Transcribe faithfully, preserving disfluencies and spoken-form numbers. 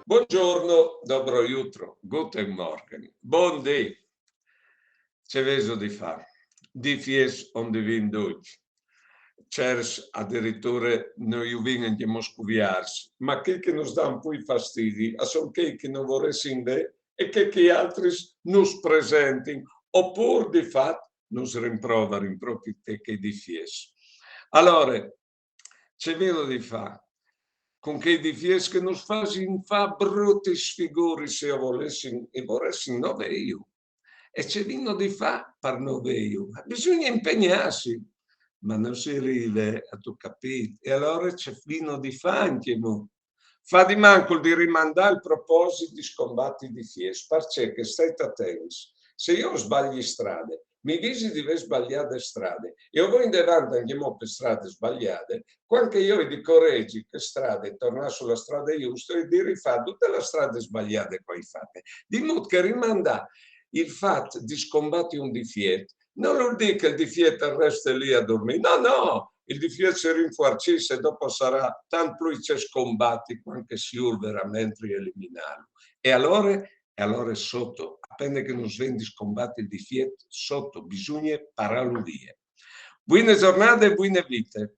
Buongiorno, dobro jutro, guten Morgen, bundì. Ce vêso di fâ? Difiets o 'nd vin ducj. Cierts adiriture no ju vin ancjemò scuviarts, ma chei che nus dan plui fastidi a son chei che no voressin vê e che chei altris nus presentin, opûr di fat nus rimprovarin propit te chei difiets. Alore, ce vino di fâ cun chei difiets che nus fasin fâ brutis figuris e o volessin, e voressin no vêju? E ce vino di fâ par no vêju? Bisugne impegnâsi, ma no si rive, âstu capît? E alore ce vino di fâ ancjemò? Fâ di mancul di rimandâ il proposit di scombati i difiets, parcè che, stait atents, se jo o sbalii strade, mi visi di vê sbaliade strade, e o voi indevant ancjemò pe strade sbaliade, cuant che jo o ai di coregi chê strade e tornâ su la strade juste, o ai di rifâ dute la strade sbaliade che o ai fate. Di mût che rimandâ il fat di scombati un difiet nol vûl dî che il difiet al reste li a durmî. No, no! Il difiet si rinfuarcìs e dopo al sarà tant plui ce scombati cuant che si vûl veramentri eliminâlu. E alore? E alore sot, a pene che nus ven di scombati il difiet, sot, bisugne parâlu vie. Buine zornade e buine vite.